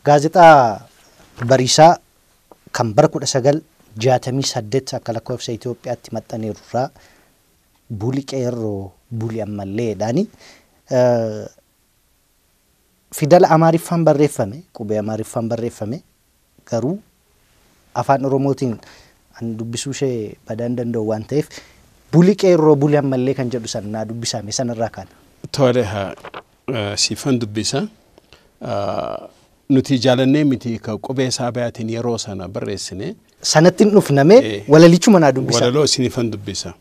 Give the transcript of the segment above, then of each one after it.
Gaazexaa Bariisaa kan bara 1968 akka lakkoofsa Itoophiyaatti maxxaneerurraa buli qeerroo buli ammalleedhaani. Fidala Amaariffaan barreeffame, qubee Amaariffaan barreeffame, garuu afaan Oromootiin an dubbisuu ishee badaan danda'u waan ta'eef buli qeerroo buli ammallee kan jedhu sana naa dubbisame sanarraa kaana. Tole, siifan dubbisa. Nuti jaalannee miti ka qubee Saabiyaatiin yeroo sana barreessine. Sanatti hin dhufname, walalichuma naa dubbisa. Walaloo isiniifan dubbisa.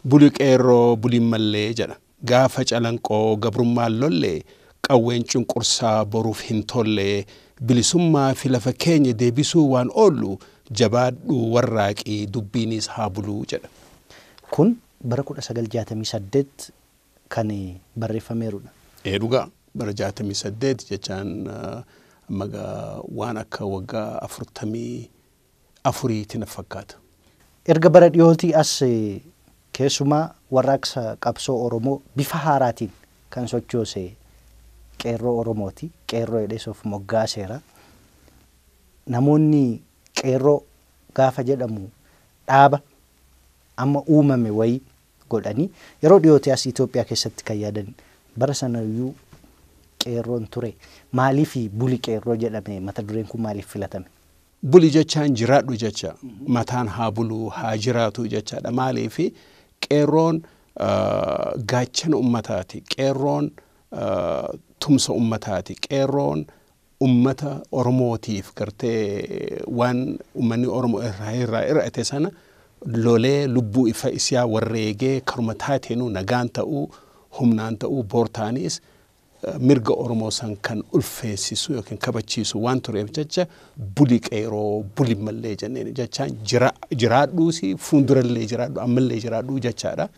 Buli qeerroo buli mallee jedha. Gaafa calanqoo gabrummaan lollee, qawween cunqursaa boruuf hin tolle, bilisummaa fi lafa keenya deebisuu waan oollu, jabaadhu warraaqii, dubbiinis haa buluu jedha. Kun bara 1968 kan barreeffameerudha. Ee, dhugaa, bara 68 jechaan amma waan akka waggaa 44ti na fakkaata. Erga bara dhiyootii as keessumaa warraaqsa qabsoo Oromoo bifa haaraatiin kan sochoose qeerroo Oromooti. Qeerroo jedhees of moggaaseera. Namoonni qeerroo gaafa jedhamu dhaaba amma uumame wayii godhanii yeroo dhiyootii as Itoophiyaa keessatti kan yaadan, bara sanayyuu qeerroon ture. Maaliif buli qeerroo jedhame? Mata dureen kun maaliif filatame? Buli jechaan jiraadhu jecha, mataan haa bulu, haa jiraatu jechaadha. Maaliif? Qeerroon gaachana ummataati. Qeerroon tumsa ummataati. Qeerroon ummata Oromootiif gartee waan ummanni Oromoo irraa hir'ate sana lolee, lubbuu ifa isaa warreegee, karuma taateenuu nagaan ta'uu, humnaan ta'uu, boortaanis mirga Oromoo san kan ulfeessisu yookiin kabachiisu waan tureef jecha buli qeeroo buli mallee jenneen, jechaan jiraadhuusi, fuuldurallee jiraadhu, ammallee jiraadhu jechaadha.